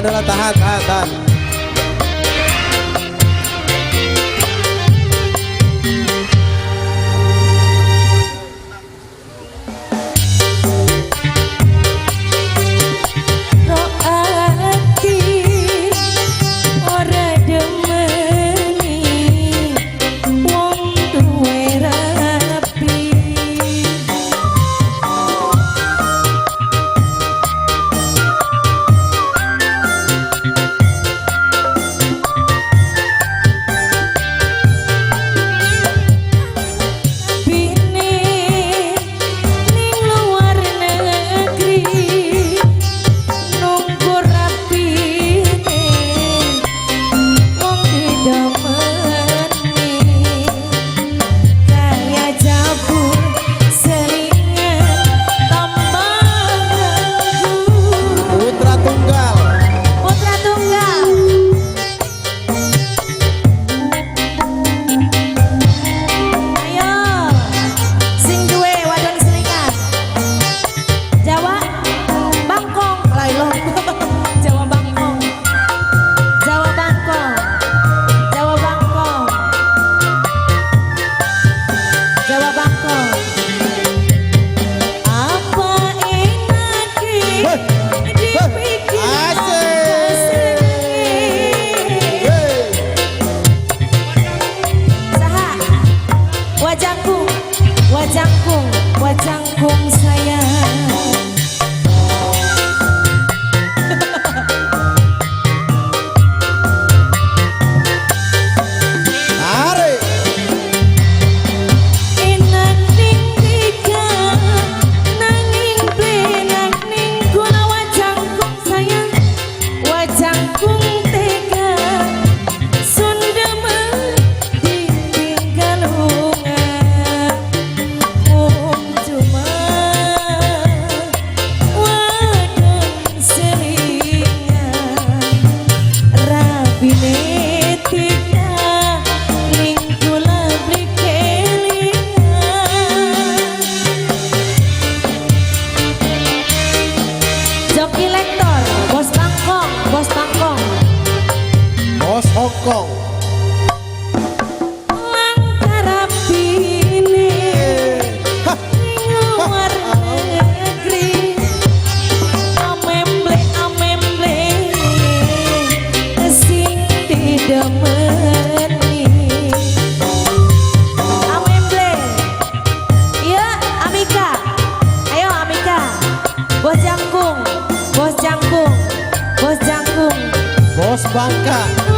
Tahan, tahan, tahan, tahan. Wajangkung sayang. Tarik. Enak ning tiga, nanging plenak ning kula wajangkung sayang. Wajangkung tega, sundeme ditinggal lunga. Mung cuma wadon selingan, rabine tika ning kula beli kelingan. Joki Lektor, Bos Bangkong, Bos Bangkong. Bos Hongkong. Langkarapine ning luar negeri, amemble amemble sing didemeni. Amemble, iya Amika, ayo Amika, Bos Jangkung, Bos Jangkung, Bos Jangkung. Bos Bangka.